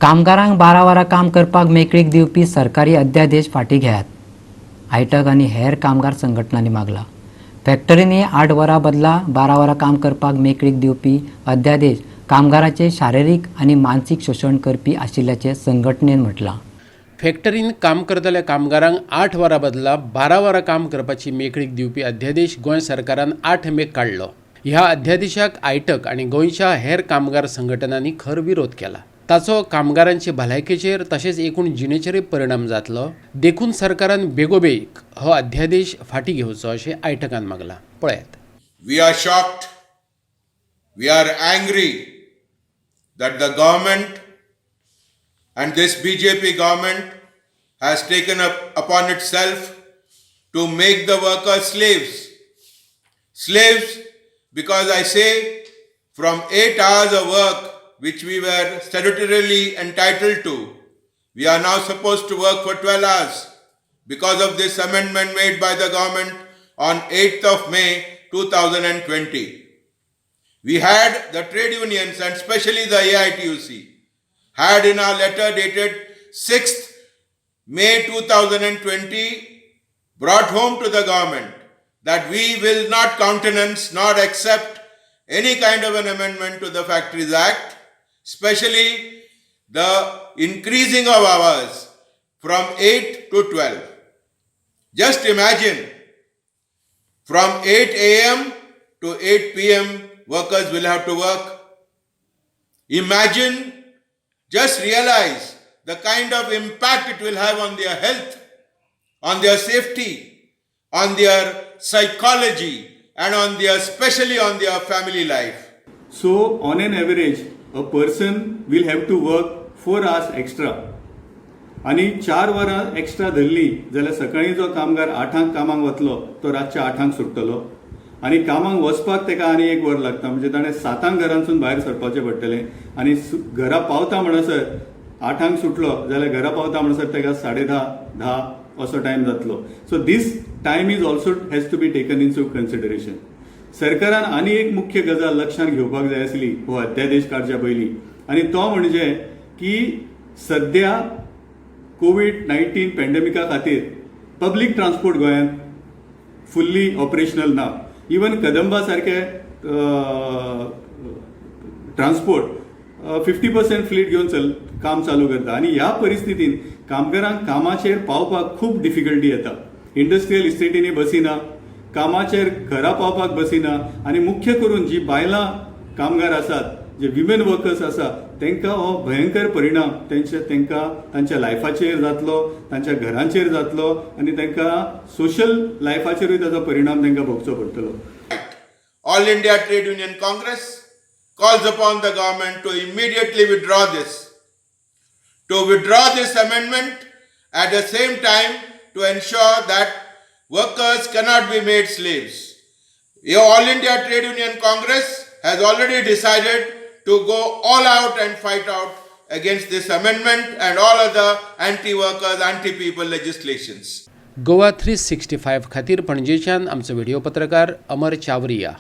कामगारांक 12 वरां काम करपाक मेकळीक दिवपी सरकारी अध्यादेश फाटीं घेयात, आयटक आनी हेर कामगार संघटनांनी मागला. फॅक्टरींनी 8 वरां बदला 12 वरां काम करपाक मेकळीक दिवपी अध्यादेश कामगारांचे शारिरीक आनी मानसीक शोशण करपी आशिल्ल्याचें संघटनेन म्हटलां. फॅक्टरीन काम करतल्या कामगारांक 8 वरां बदला 12 वरां काम करपाची मेकळीक दिवपी अध्यादेश गोंय सरकारान 8 मेक काडलो. ह्या अध्यादेशाक आयटक आनी गोंयच्या हेर कामगार संघटनांनी खर विरोध केला. ताचो कामगारांचे भलायकेचेर तशेंच एकूण जिणेचेरय परिणाम जातलो, देखून सरकारान बेगोबेग हो अध्यादेश फाटीं घेवचो अशें आयटकान मागलां. पळयात. We are shocked, we are angry that the government and this BJP government has taken up upon itself to make the workers slaves. Slaves because, I say, from 8 hours of work, which we were statutorily entitled to, we are now supposed to work for 12 hours because of this amendment made by the government on 8th of May 2020. We had the trade unions, and especially the AITUC, had in our letter dated 6th May 2020 brought home to the government that we will not countenance nor accept any kind of an amendment to the Factories Act, especially the increasing of hours from 8 to 12. Just imagine, from 8 a.m. to 8 p.m., workers will have to work. Imagine, just realize the kind of impact it will have on their health, on their safety, on their psychology, and on their, especially on their family life. So, on an average, a person will have to work 4 hours extra. आनी 4 वरां extra धरली जाल्यार सकाळीं जो कामगार 8आंक कामाक वतलो तो रातच्या 8आंक सुट्टलो आनी कामाक वचपाक ताका आनी एक वर लागता, म्हणजे ताणें 7आंक घरांतसून भायर सरपाचें पडटलें आनी घरा पावता म्हणसर, 8आंक सुटलो जाल्यार घरा पावता म्हणसर ताका 10:30, 10 असो टायम जातलो. So this time is also has to be taken into consideration. सरकारान आनी एक मुख्य गजाल लक्षांत घेवपाक जाय आसली हो अध्यादेश काडच्या पयलीं आनी तो म्हणजे की सद्या कोवीड-19 पॅन्डेमिका खातीर पब्लीक ट्रान्सपोर्ट गोंयांत फुल्ली ऑपरेशनल ना. इवन कदंबा सारखे ट्रान्सपोर्ट 50% फ्लीट घेवन चल काम चालू करता आनी ह्या परिस्थितीन कामगारांक कामाचेर पावपाक खूब डिफिकल्टी येता. इंडस्ट्रियल इस्टेटींनी बसी ना, कामाचेर घरा पावपाक बसी ना आनी मुख्य करून जी बायलां कामगार आसात, जे विमेन वर्कर्स आसा, तांकां हो भयंकर परिणाम तेंचे तांकां तांच्या लायफाचेर जातलो, तांच्या घरांचेर जातलो आनी तांकां सोशल लायफाचेरूय ताचो परिणाम तांकां भोगचो पडटलो. All India Trade Union Congress calls upon the government to immediately withdraw this. To withdraw this amendment, at the same time to ensure that workers cannot be made slaves. The All India Trade Union Congress has already decided to go all out and fight out against this amendment and all other anti-workers, anti-people legislations. Goa 365 खातीर पणजेच्यान आमचो video पत्रकार अमर चावरिया.